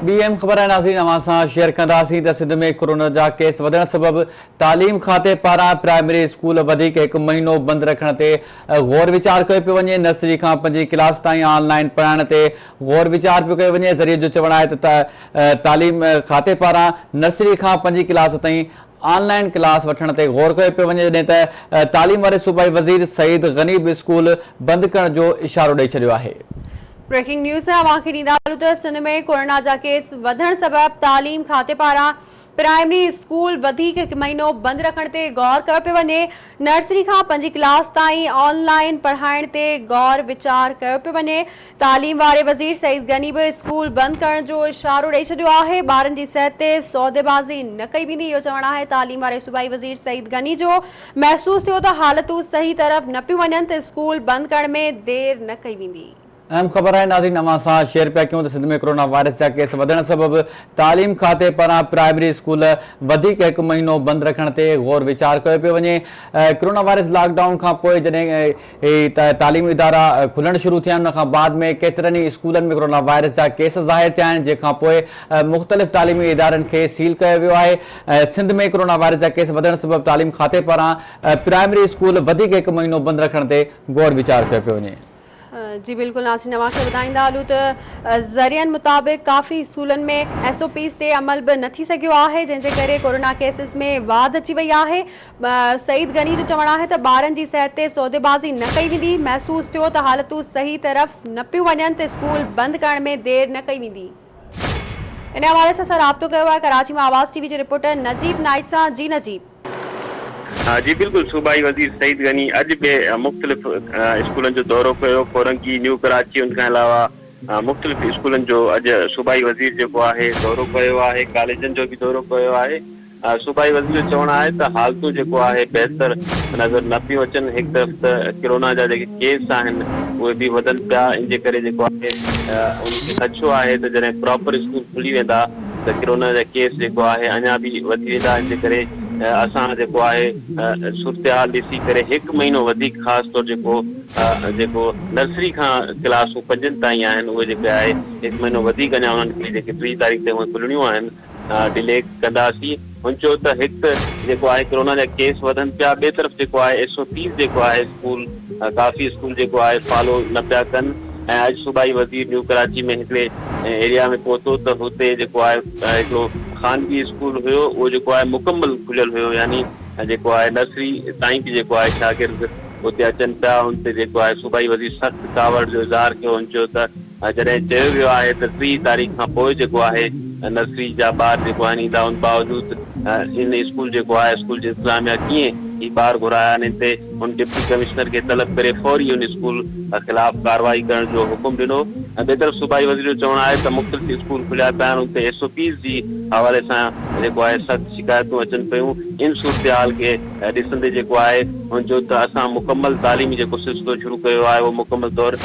ٻي اهم خبر آهي ناظرين اوهان سان شيئر ڪنداسين ته سنڌ ۾ ڪورونا جا ڪيس وڌڻ سبب تعليم کاتي پاران پرائمري اسڪول وڌيڪ هڪ مهينو بند رکڻ تي غور ويچار ڪيو پيو وڃي، نرسري کان پنجين ڪلاس تائين آن لائين پڙهائڻ تي غور ويچار پيو ڪيو وڃي، ذريعن جو چوڻ آهي ته تعليم کاتي پاران نرسري کان پنجين ڪلاس تائين آن لائين ڪلاس وٺڻ تي غور ڪيو پيو وڃي، جڏهن ته تعليم واري صوبائي وزير سعيد غني به اسڪول بند ڪرڻ جو اشارو ڏئي ڇڏيو آهي. بريڪنگ نيوز اوهان کي ڏيندا هلون ته سنڌ ۾ ڪورونا جا ڪيس وڌڻ سبب تعليم کاتي پاران پرائمري اسڪول وڌيڪ هڪ مهينو بند رکڻ تي غور ڪيو پيو وڃي، نرسري کان پنجين ڪلاس تائين آن لائين پڙهائڻ تي غور ويچار ڪيو پيو وڃي، تعليم واري وزير سعيد غني به اسڪول بند ڪرڻ جو اشارو ڏئي ڇڏيو آهي، ٻارن جي صحت تي سوديبازي نه ڪئي ويندي اهو چوڻ آهي تعليم واري صوبائي وزير سعيد غني جو، محسوس ٿيو ته حالتون صحيح طرف نه پيون وڃن ته اسڪول بند ڪرڻ ۾ دير نه ڪئي ويندي. اهم خبر آهي ناظرين اوهان سان شيئر پيا ڪيون ته سنڌ ۾ ڪرونا وائرس جا ڪيس وڌڻ سبب تعليم کاتي پاران پرائمري اسڪول وڌيڪ هڪ مهينو بند رکڻ تي غور ويچار ڪيو پيو وڃي ڪرونا وائرس لاڪ ڊائون کان پوء جڏهن تعليمي ادارا کلڻ شروع ٿيا آهن ان کان بعد ۾ ڪيترن ئي اسڪولن ۾ ڪرونا وائرس جا ڪيس ظاهر ٿيا آهن جنهن کان پوء مختلف تعليمي ادارن کي سيل ڪيو ويو آهي سنڌ ۾ ڪرونا وائرس جا ڪيس وڌڻ سبب تعليم کاتي پاران پرائمري اسڪول وڌيڪ هڪ مهينو بند رکڻ تي غور ويچار ڪيو پيو وڃي. جي بلڪل ناظرين اوهان کي ٻڌائيندا هلون ته ذريعن مطابق ڪافي اسڪولن ۾ ايس او پيز تي عمل به نه ٿي سگهيو آهي جنهن جي ڪري ڪورونا ڪيسز ۾ واڌ اچي وئي آهي سعيد غني جو چوڻ آهي ته ٻارن جي صحت تي سوديبازي نه ڪئي ويندي محسوس ٿيو ته حالتون صحيح طرف نه پيون وڃن ته اسڪول بند ڪرڻ ۾ دير نه ڪئي ويندي ان حوالي سان اسان رابطو ڪيو آهي ڪراچي مان آواز ٽي وي جي رپورٽر نجيب نائچ سان جي نجيب. جي بلڪل صوبائي وزير سعيد غني اڄ به مختلف اسڪولن جو دورو ڪيو ڪورنگي نيو ڪراچي ان کان علاوه مختلف اسڪولن جو اڄ صوبائي وزير جيڪو آهي دورو ڪيو آهي ڪاليجن جو به دورو ڪيو آهي صوبائي وزير جو چوڻ آهي ته حالتون جيڪو آهي بهتر نظر نه پيون اچن هڪ طرف ته ڪرونا جا جيڪي ڪيس آهن اهي به وڌن پيا ان جي ڪري جيڪو آهي ان کي خدشو آهي ته جڏهن پراپر اسڪول کلي ويندا ته ڪرونا جا ڪيس جيڪو آهي اڃا به وڌي ويندا ان جي ڪري اسان جيڪو آهي صورتحال ڏسي ڪري هڪ مهينو وڌيڪ خاص طور جيڪو جيڪو نرسري کان ڪلاسون پنجن تائين آهن اهي جيڪي آهي هڪ مهينو وڌيڪ اڃا انهن کي جيڪي 30 تاريخ تائين اهي کلڻيون آهن ڊلي ڪنداسين هن چيو ته هڪ ته جيڪو آهي ڪرونا جا ڪيس وڌن پيا ٻئي طرف جيڪو آهي ايس او پيز جيڪو آهي اسڪول ڪافي اسڪول جيڪو آهي فالو نه پيا ڪن ۽ اڄ صوبائي وزير نيو ڪراچي ۾ هڪڙي ايريا ۾ پهتو ته هتي جيڪو آهي هڪڙو خانگي اسڪول هيو اهو جيڪو آهي مڪمل کليل هيو يعني جيڪو آهي نرسري تائين به جيڪو آهي شاگرد اتي اچن پيا ان تي جيڪو آهي صوبائي وزير سخت ڪاوڙ جو اظهار ڪيو هن چيو ته جڏهن چيو ويو آهي ته 30 تاريخ کان پوء جيڪو آهي نرسري جا ٻار جيڪو آهن ايندا ان باوجود ان اسڪول جيڪو آهي اسڪول جي انتظاميا ڪيئن هي ٻار گهرايا آهن ان تي هن ڊپٽي ڪمشنر کي طلب ڪري فوري ان اسڪول خلاف ڪارروائي ڪرڻ جو حڪم ڏنو ۽ ٻئي طرف صوبائي وزير جو چوڻ آهي ته مختلف اسڪول کليا پيا آهن ان تي ايس او پيز جي حوالي سان جيڪو آهي سخت شڪايتون اچن پيون ان صورتحال کي ڏسندي جيڪو آهي هن چيو ته اسان مڪمل تعليمي جيڪو سلسلو شروع ڪيو آهي اهو مڪمل طور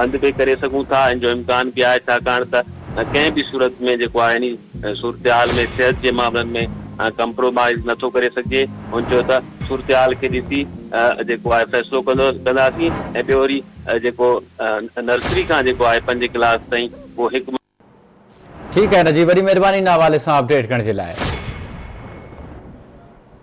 بند به ڪري سگهون ٿا ان جو امڪان به آهي ڇاڪاڻ ته ڪنهن به صورت ۾ جيڪو آهي انهي صورتحال ۾ صحت جي معاملن ۾ ڪمپرومائيز نٿو ڪري سگهجي هن چيو ته صورتحال کي ڏسي جيڪو آهي فيصلو ڪندو ڪنداسين ۽ ٻيو وري جيڪو نرسري کان جيڪو آهي پنجين ڪلاس تائين اهو هڪ ٺيڪ آهي نجيب وڏي مهرباني ان حوالي سان اپڊيٽ ڪرڻ جي لاء.